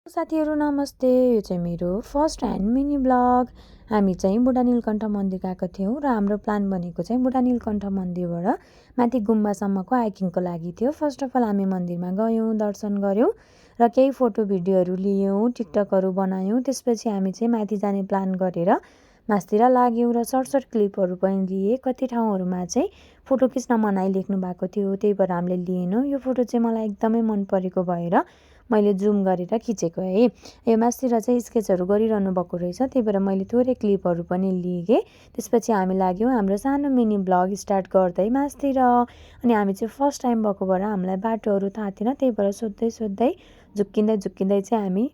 साथीहरू नमस्ते। यो चाहिँ मेरो फर्स्ट ह्यान्ड मिनी ब्लग। हामी चाहिँ बुढा नीलकण्ठ मन्दिर गएको थियौँ र हाम्रो प्लान भनेको चाहिँ बुढा नीलकण्ठ मन्दिरबाट माथि गुम्बासम्मको हाइकिङको लागि थियो। फर्स्ट अफ अल हामी मन्दिरमा गयौँ, दर्शन गऱ्यौँ र केही फोटो भिडियोहरू लियौँ, टिकटकहरू बनायौँ। त्यसपछि हामी चाहिँ माथि जाने प्लान गरेर मास्तिर लाग्यौँ र सर्ट क्लिपहरू पनि लिए। कति ठाउँहरूमा चाहिँ फोटो खिच्न मनाइ लेख्नु भएको थियो, त्यही भएर हामीले लिएनौँ। यो फोटो चाहिँ मलाई एकदमै मन परेको भएर मैले जुम गरेर खिचेको है। यो मास्तिर चाहिँ स्केचहरू गरिरहनु भएको रहेछ, त्यही भएर मैले थोरै क्लिपहरू पनि लिएँ। त्यसपछि हामी लाग्यौँ हाम्रो सानो मिनी ब्लग स्टार्ट गर्दै मास्तिर। अनि हामी चाहिँ फर्स्ट टाइम भएको भएर हामीलाई बाटोहरू थाहा थिएन, त्यही भएर सोध्दै झुक्किँदै चाहिँ हामी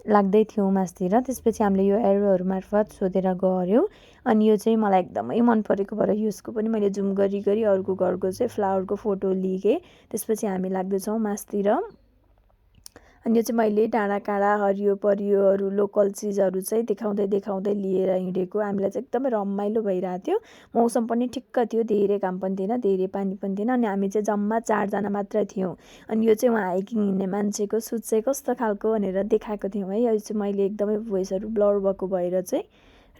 लाग्दै थियौँ मास्तिर। त्यसपछि हामीले यो एरोहरू मार्फत सोधेर गऱ्यौँ। अनि यो चाहिँ मलाई एकदमै मन परेको भएर यसको पनि मैले जुम गरी अर्को घरको चाहिँ फ्लावरको फोटो लिएँ। त्यसपछि हामी लाग्दैछौँ मास्तिर। अनि यो चाहिँ मैले डाँडा काँडा हरियो परियोहरू लोकल चिजहरू चाहिँ देखाउँदै लिएर हिँडेको। हामीलाई चाहिँ एकदमै रमाइलो भइरहेको थियो। मौसम पनि ठिक्क थियो, धेरै घाम पनि थिएन, धेरै पानी पनि थिएन। अनि हामी चाहिँ जम्मा 4जना मात्र थियौँ। अनि यो चाहिँ उहाँ हाइकिङ हिँड्ने मान्छेको सुट चाहिँ कस्तो खालको भनेर देखाएको थियौँ है। यो चाहिँ मैले एकदमै भोइसहरू ब्लर भएको भएर चाहिँ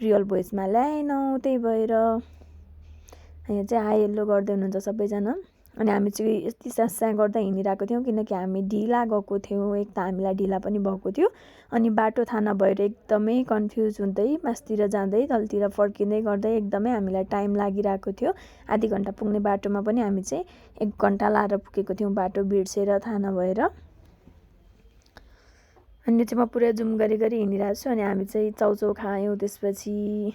रियल भोइसमा ल्याएनौँ, त्यही भएर यहाँ चाहिँ हाई हेल्लो गर्दै हुनुहुन्छ सबैजना। अनि हामी चाहिँ यति स्यास्या गर्दै हिँडिरहेको थियौँ किनकि हामी ढिला गएको थियौँ। एक त हामीलाई ढिला पनि भएको थियो, अनि बाटो थाहा नभएर एकदमै कन्फ्युज हुँदै मास्तिर जाँदै तलतिर फर्किँदै गर्दै एकदमै हामीलाई टाइम लागिरहेको थियो। आधी घन्टा पुग्ने बाटोमा पनि हामी चाहिँ 1 घन्टा लाएर पुगेको थियौँ, बाटो बिर्सेर थाहा नभएर। अनि यो चाहिँ म पुरै जुम गरी हिँडिरहेको छु। अनि हामी चाहिँ चाउचाउ खायौँ, त्यसपछि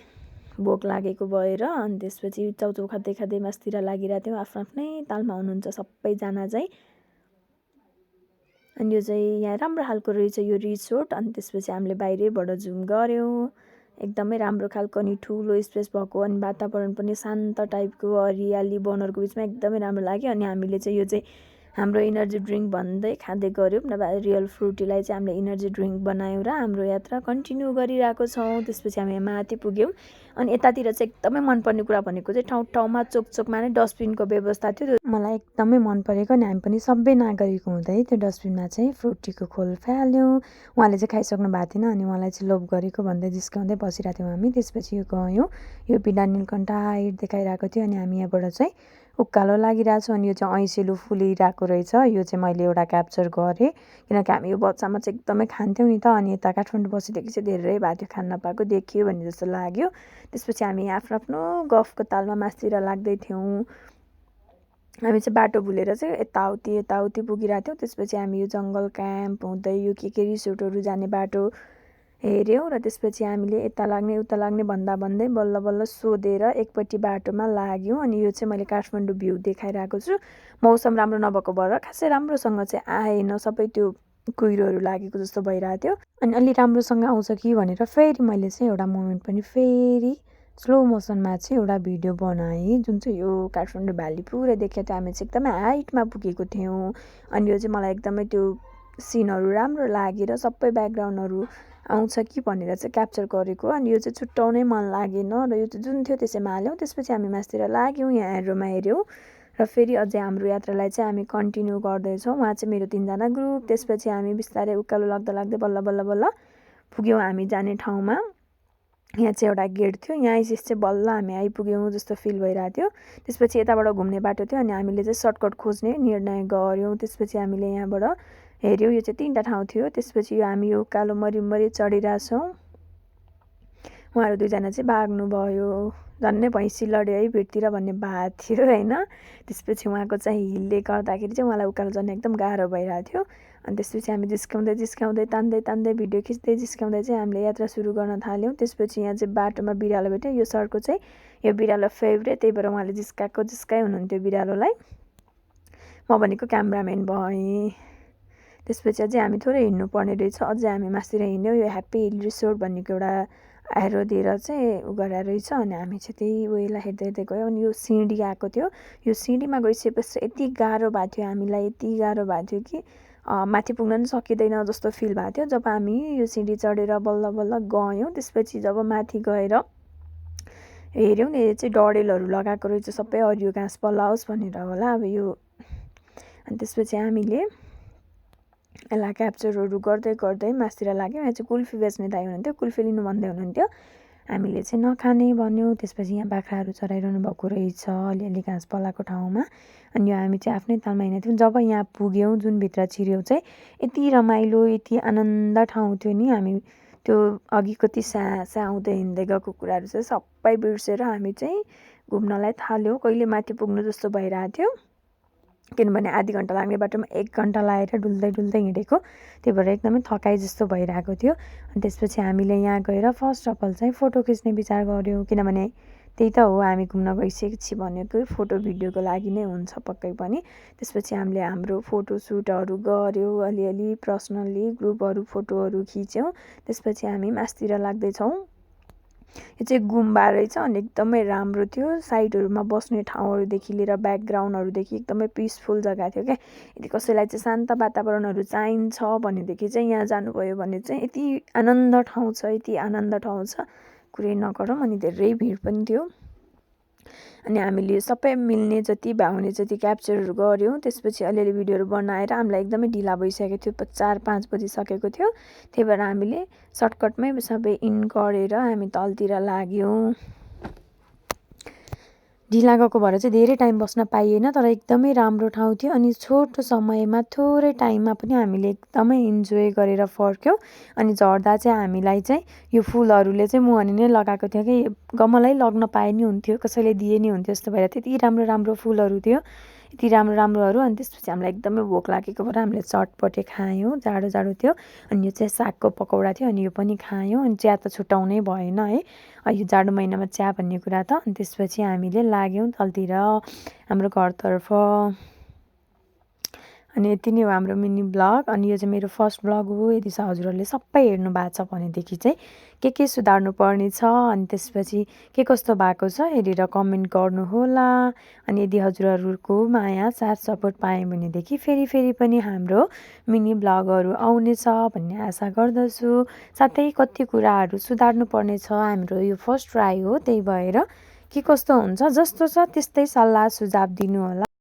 भोक लागेको भएर। अनि त्यसपछि चाउचाउ खाँदै मास्तिर लागिरहेको थियौँ। आफ्नै तालमा हुनुहुन्छ सबैजना चाहिँ। अनि यो चाहिँ यहाँ राम्रो खालको रहेछ यो रिसोर्ट। अनि त्यसपछि हामीले बाहिरैबाट जुम गऱ्यौँ। एकदमै राम्रो खालको अनि ठुलो स्पेस भएको, अनि वातावरण पनि शान्त टाइपको, हरियाली वनहरूको बिचमा एकदमै राम्रो लाग्यो। अनि हामीले चाहिँ यो चाहिँ हाम्रो इनर्जी ड्रिङ्क भन्दै खाँदै गऱ्यौँ। नभए रियल फ्रुटीलाई चाहिँ हामीले इनर्जी ड्रिङ्क बनायौँ र हाम्रो यात्रा कन्टिन्यू गरिरहेको छौँ। त्यसपछि हामी माथि पुग्यौँ। अनि यतातिर चाहिँ एकदमै मनपर्ने कुरा भनेको चाहिँ ठाउँमा चोकमा नै डस्टबिनको व्यवस्था थियो। मलाई एकदमै मन परेको। अनि हामी पनि सबै नागरिक हुँदै त्यो डस्टबिनमा चाहिँ फ्रुटीको खोल फाल्यौँ। उहाँले चाहिँ खाइसक्नु भएको थिएन, अनि उहाँलाई चाहिँ लोभ गरेको भन्दै जिस्काउँदै बसिरहेको थियौँ हामी। त्यसपछि यो गयौँ, यो बुढा नीलकण्ठ हाइट देखाइरहेको थियो। अनि हामी यहाँबाट चाहिँ उकालो लागिरहेको छ। अनि यो चाहिँ ऐँसिलो फुलिरहेको रहेछ, यो चाहिँ मैले एउटा क्याप्चर गरेँ किनकि हामी यो बच्चामा चाहिँ एकदमै खान्थ्यौँ नि त। अनि यता काठमाडौँ बसेदेखि चाहिँ धेरै भएको थियो खान नपाएको, देखियो भने जस्तो लाग्यो। त्यसपछि हामी आफ्नो गफको तालमा मास्तिर लाग्दै थियौँ। हामी चाहिँ बाटो भुलेर चाहिँ यताउति पुगिरहेको थियौँ। त्यसपछि हामी यो जङ्गल क्याम्प हुँदै यो के रिसोर्टहरू जाने बाटो हेऱ्यौँ र त्यसपछि हामीले यता लाग्ने उता लाग्ने भन्दै बल्ल सोधेर एकपट्टि बाटोमा लाग्यौँ। अनि यो चाहिँ मैले काठमाडौँ भ्यू देखाइरहेको छु। मौसम राम्रो नभएको भएर खासै राम्रोसँग चाहिँ आएन, सबै त्यो कुहिरोहरू लागेको जस्तो भइरहेको थियो। अनि अलि राम्रोसँग आउँछ कि भनेर फेरि मैले चाहिँ एउटा मोमेन्ट पनि फेरि स्लो मोसनमा चाहिँ एउटा भिडियो बनाएँ, जुन चाहिँ यो काठमाडौँ भ्याली पुरै देखेको थियो। हामी चाहिँ एकदमै हाइटमा पुगेको थियौँ। अनि यो चाहिँ मलाई एकदमै त्यो सिनहरू राम्रो लागेर सबै ब्याकग्राउन्डहरू आउँछ कि भनेर चाहिँ क्याप्चर गरेको। अनि यो चाहिँ छुट्याउनै मन लागेन र यो चाहिँ जुन थियो त्यसैमा हाल्यौँ। त्यसपछि हामी मास्तिर लाग्यौँ, यहाँ एरोमा हेऱ्यौँ र फेरि अझै हाम्रो यात्रालाई चाहिँ हामी कन्टिन्यू गर्दैछौँ। उहाँ चाहिँ मेरो 3जना ग्रुप। त्यसपछि हामी बिस्तारै उकालो लाग्दै बल्ल पुग्यौँ हामी जाने ठाउँमा। यहाँ चाहिँ एउटा गेट थियो, यहाँ आइसिस चाहिँ बल्ल हामी आइपुग्यौँ जस्तो फिल भइरहेको थियो। त्यसपछि यताबाट घुम्ने बाटो थियो, अनि हामीले चाहिँ सर्टकट खोज्ने निर्णय गऱ्यौँ। त्यसपछि हामीले यहाँबाट हेऱ्यौँ, यो चाहिँ 3टा ठाउँ थियो। त्यसपछि यो हामी यो उकालो मरि चढिरहेछौँ। उहाँहरू 2जना चाहिँ भाग्नुभयो, झन्नै भैँसी लड्यो है भिडतिर भन्ने भएको थियो होइन। त्यसपछि उहाँको चाहिँ हिलले गर्दाखेरि चाहिँ उहाँलाई उकालो चढ्न एकदम गाह्रो भइरहेको थियो। अनि त्यसपछि हामी जिस्काउँदै तान्दै भिडियो खिच्दै जिस्काउँदै चाहिँ हामीले यात्रा सुरु गर्न थाल्यौँ। त्यसपछि यहाँ चाहिँ बाटोमा बिरालो भेट्यौँ। यो सरको चाहिँ यो बिरालो फेभरेट, त्यही भएर उहाँले जिस्काइ हुनुहुन्थ्यो बिरालोलाई। म भनेको क्यामराम्यान भएँ। त्यसपछि अझै हामी थोरै हिँड्नु पर्ने रहेछ, अझै हामी मास्तिर हिँड्यौँ। यो ह्याप्पी हिल रिसोर्ट भन्नेको एउटा एरो दिएर चाहिँ उ गरेर रहेछ। अनि हामी चाहिँ त्यही वेलाई हेर्दै गयौँ। अनि यो सिँढी आएको थियो, यो सिँढीमा गइसकेपछि यति गाह्रो भएको थियो हामीलाई, यति गाह्रो भएको थियो कि माथि पुग्न पनि सकिँदैन जस्तो फिल भएको थियो। जब हामी यो सिँढी चढेर बल्ल गयौँ, त्यसपछि जब माथि गएर हेऱ्यौँ नि, यो चाहिँ डडेलहरू लगाएको रहेछ, सबै हरियो घाँस पलाओस् भनेर होला अब यो। अनि त्यसपछि हामीले यसलाई क्याप्चरहरू गर्दै गर्दै मासतिर लाग्यो। यहाँ चाहिँ कुल्फी बेच्ने दाइ हुनुहुन्थ्यो, कुल्फी लिनु भन्दै हुनुहुन्थ्यो। हामीले चाहिँ नखाने भन्यो। त्यसपछि यहाँ बाख्राहरू चराइरहनु भएको रहेछ अलिअलि घाँस पलाएको ठाउँमा। अनि यो हामी चाहिँ आफ्नै तालमा हिँडेको थियौँ। जब यहाँ पुग्यौँ, जुन भित्र छिर्यौँ चाहिँ यति रमाइलो, यति आनन्द ठाउँ थियो नि। हामी त्यो अघि कति स्याहाउँदै हिँड्दै गएको कुराहरू चाहिँ सबै बिर्सेर हामी चाहिँ घुम्नलाई थाल्यौँ। कहिले माथि पुग्नु जस्तो भइरहेको थियो, किनभने आधी घन्टा लाग्ने बाटोमा 1 घन्टा लाएर डुल्दै डुल्दै हिँडेको। त्यही भएर एकदमै थकाइ जस्तो भइरहेको थियो। अनि त्यसपछि हामीले यहाँ गएर फर्स्ट अफ अल चाहिँ फोटो खिच्ने विचार गऱ्यौँ, किनभने त्यही त हो, हामी घुम्न गइसकेपछि भनेको फोटो भिडियोको लागि नै हुन्छ पक्कै पनि। त्यसपछि हामीले हाम्रो फोटोसुटहरू गऱ्यौँ, अलिअलि पर्सनल्ली ग्रुपहरू फोटोहरू खिच्यौँ। त्यसपछि हामी मासतिर लाग्दैछौँ। यो चाहिँ गुम्बा रहेछ अनि एकदमै राम्रो थियो। साइडहरूमा बस्ने ठाउँहरूदेखि लिएर ब्याकग्राउन्डहरूदेखि एकदमै पिसफुल जग्गा थियो क्या। यदि कसैलाई चाहिँ शान्त वातावरणहरू चाहिन्छ भनेदेखि चाहिँ यहाँ जानुभयो भने चाहिँ यति आनन्द ठाउँ छ, यति आनन्द ठाउँ छ, कुरै नगरौँ। अनि धेरै भिड पनि थियो। अनि हामीले सबै मिल्ने जति भ्याउने जति क्याप्चरहरू गऱ्यौँ। त्यसपछि अलिअलि भिडियोहरू बनाएर हामीलाई एकदमै ढिला भइसकेको थियो, 4-5 बजिसकेको थियो। त्यही भएर हामीले सर्टकटमै सबै इन गरेर हामी तलतिर लाग्यौँ। ढिला गएको भएर चाहिँ धेरै टाइम बस्न पाइएन, तर एकदमै राम्रो ठाउँ थियो। अनि छोटो समयमा थोरै टाइममा पनि हामीले एकदमै इन्जोय गरेर फर्क्यौँ। अनि झर्दा चाहिँ हामीलाई चाहिँ यो फुलहरूले चाहिँ मुहानी नै लगाएको थियो कि गमलै लग्न पाए नि हुन्थ्यो, कसैले दिए नि हुन्थ्यो जस्तो भएर त्यति राम्रो राम्रो फुलहरू थियो, यति राम्रो राम्रोहरू। अनि त्यसपछि हामीलाई एकदमै भोक लागेको भएर हामीले चटपटे खायौँ, जाडो जाडो थियो। अनि यो चाहिँ सागको पकौडा थियो, अनि यो पनि खायौँ। अनि चिया त छुट्याउनै भएन है, यो जाडो महिनामा चिया भन्ने कुरा त। अनि त्यसपछि हामीले लाग्यौँ तलतिर हाम्रो घरतर्फ। अनि यति नै हो हाम्रो मिनी ब्लग। अनि यो चाहिँ मेरो फर्स्ट ब्लग हो। यदि हजुरहरूले सबै हेर्नु भएको छ भनेदेखि चाहिँ के सुधार्नु पर्ने छ, अनि त्यसपछि के कस्तो भएको छ हेरेर कमेन्ट गर्नुहोला। अनि यदि हजुरहरूको माया साथ सपोर्ट पाएँ भनेदेखि फेरि पनि हाम्रो मिनी ब्लगहरू आउनेछ भन्ने आशा गर्दछु। साथै कति कुराहरू सुधार्नु पर्ने छ, हाम्रो यो फर्स्ट ट्राई हो। त्यही भएर के कस्तो हुन्छ, जस्तो छ त्यस्तै सल्लाह सुझाव दिनुहोला।